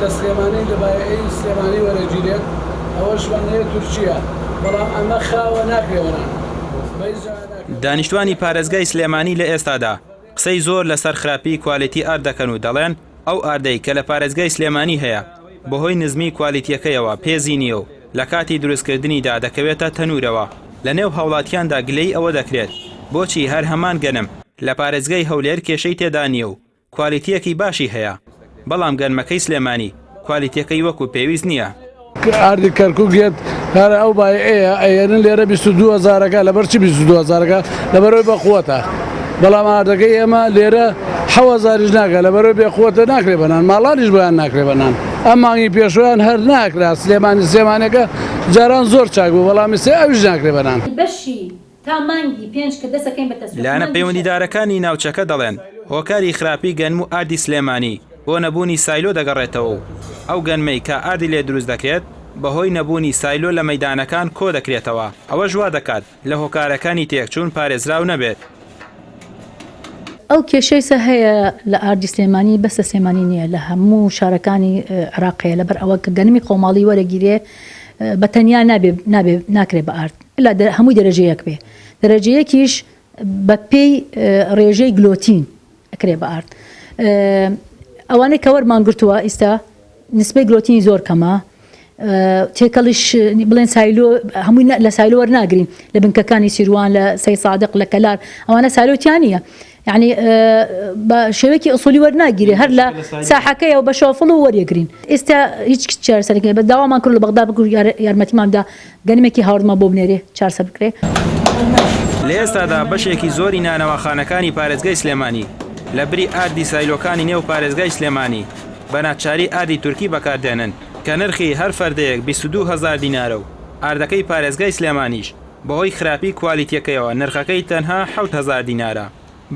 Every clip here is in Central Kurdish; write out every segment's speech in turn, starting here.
لە سلێمانی لە بایەعی سلێمانی وەرەگیرێت ئەوەشمان هەیە تورکیە بەڵام ئەمە خاوە ناکرێ وەنان بە هیچ جایە ناکرێ. دانیشتوانی پارێزگای سلێمانی لە ئێستادا قسەی زۆر لەسەر خراپی کوالێتی ئارد دەکەن و دەڵێن ئەو ئاردەی کە لە پارێزگای سلێمانی هەیە بەهۆی نزمی کوالیتیەکەیەوە پێزی نییە و لە کاتی دروستکردنیدا دەکەوێتە تەنورەوە. لەنێو هاوڵاتیاندا گلەیی ئەوە دەکرێت بۆچی هەر هەمان گەنم لە پارێزگای هەولێر کێشەی تێدا نییە و کوالیتییەکی باشی هەیە، بەڵام گەنمەکەی سلێمانی کوالیتیەکەی وەکو پێویست نییە. ئاردی کەرکوک یەت هەر ئەو بایعەیە ئەیەنن لێرە 22 هەزارەکە لەبەر چی 22 هەزارەکە لەبەرەوەی بەقوەتە بەڵام ئاردەکەی ئێمە لێرە حەو هەزاریش ناکە لەبەرەوەی بێقوەتە ناکرێ بەنان ماڵانیش بۆیان ناکرێ بەنان ئەم مانگی پێشویان هەر ناکرا سلێمانی سلێمانەکە جاران زۆر چاک بوو بەڵام ئێستا ئەویش ناکرێ بەنان. بەشی تا مانگی پێنج کە دەسەکەین بە تەسویق لایەنە مانگی شەش. پەیوەندیدارەکانی ناوچەکە دەڵێن، هۆکاری خراپی گەنم و ئاردی سلێمانی بۆ نەبوونی سایلۆ دەگەڕێتەوە و ئەو گەنمەی کە ئاردی لێ دروست دەکرێت بەهۆی نەبوونی سایلۆ لە مەیدانەکان کۆدەکرێتەوە، ئەوەش وا دەکات لە هۆکارەکانی تێکچوون پارێزراو نەبێت. ئەو کێشەیسە هەیە لە ئاردی سلێمانی بەس لە سلێمانی نییە لە هەموو شارەکانی عێراق هەیە لەبەر ئەوە کە گەنمی خۆماڵی وەرەگیرێ بە تەنیا نابێ نابێ ناکرێ بە ئارد ئیلا هەمووی دەرەجە یەک بێ دەرەجە یەکیش بە پێی ڕێژەی گلۆتین ئەکرێ بە ئارد ئەوانەی کە وەرمان گرتووە ئیستا نسبەی گلۆتینی زۆر کەمە تێکەڵیش بڵێن سایلۆ هەمووی لە سایلۆ وەرناگرین لە بنکەکانی سیروان لە سەی سادق لە کەلار ئەوانە سایلۆتیان نییە یعنی بە شێوەیەکی ئوسولی وەرناگیرێ هەر لە ساحەکەیەوە بە شۆفڵ و وەریەگرین ئێستا هیچ چارەسەرێک نییە بە داوامان کرد لە بەغدا بکو یارمەتیمان دا گەنمێکی هاوردمان بۆ بنێرێ چارسەر بکرێ. لە ئێستادا بەشێکی زۆری نانەواخانەکانی پارێزگای سلێمانی لە بری ئاردی سایلۆکانی نێو پارێزگای سلێمانی بە ناچاری ئاردی تورکی بەکاردێنن کە نرخی هەر فەردەیەک 22 هەزار دینارە و ئاردەکەی پارێزگای سلێمانیش بەهۆی خراپی کوالیتیەکەیەوە نرخەکەی تەنها 7000 دینارە،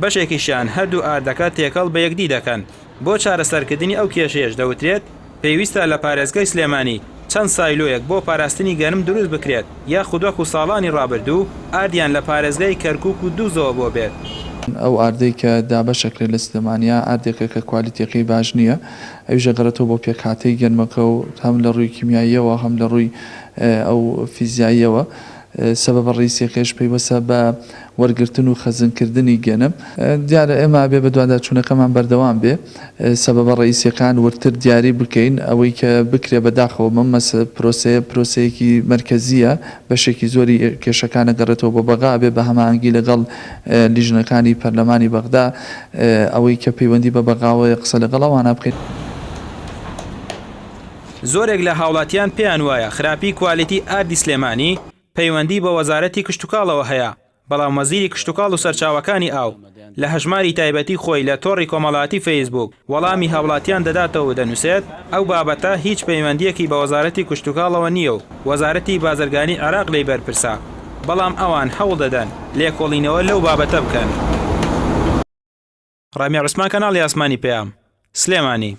بەشێکیشیان هەردوو ئاردەکە تێکەڵ بە یەکدی دەکەن، بۆ چارەسەرکردنی ئەو کێشەیەش دەوترێت، پێویستە لە پارێزگای سلێمانی چەند سایلۆیەک بۆ پاراستنی گەنم دروست بکرێت یاخود وەکو ساڵانی ڕابردوو ئاردیان لە پارێزگای کەرکوک و دوزەوە بۆ بێت. ئەو ئاردەی کە دابەش ئەکرێت لە سلێمانیا ئاردێکە کە کوالیتیەکەی باش نییە، ئەویش ئەگەڕێتەوە بۆ پێکهاتەی گەنمەکە و هەم لە ڕووی کیمیاییەوە هەم لە ڕووی ئەو فیزیاییەوە، سەبەبە ڕئیسیەکەش پەیوەستە بە وەرگرتن و خەزنکردنی گەنم. دیارە ئێمە ئەبێ بەدواداچوونەکەمان بەردەوام بێ، سەبەبە ڕئیسیەکان وردتر دیاری بکەین، ئەوەی کە بکرێ بەداخەوە بەم پرۆسەیە پرۆسەیەکی مەرکەزییە، بەشێکی زۆری کێشەکان ئەگەڕێتەوە بۆ بەغا، ئەبێ بە هەماهەنگی لەگەڵ لیژنەکانی پەرلەمانی بەغدا ئەوەی کە پەیوەندی بە بەغاوەیە قسە لەگەڵ ئەوانە بکەین. زۆرێک لە هاوڵاتیان پێیان وایە خراپی کوالیتی ئاردی سلێمانی پەیوەندی بە وەزارەتی کشتوکاڵەوە هەیە، بەڵام وەزیری کشتوکاڵ و سەرچاوەکانی ئاو لە هەژماری تایبەتی خۆی لە تۆڕی کۆمەڵایەتی فەیسبووک وەڵامی هاوڵاتیان دەداتەوە و دەنووسێت، ئەو بابەتە هیچ پەیوەندییەکی بە وەزارەتی کشتوکاڵەوە نییە و وەزارەتی بازرگانی عێراق لێی بەرپرسە، بەڵام ئەوان هەوڵدەدەن لێکۆڵینەوە لەو بابەتە بکەن. ڕامیار عوسمان کەناڵی ئاسمانی پەیام، سلێمانی.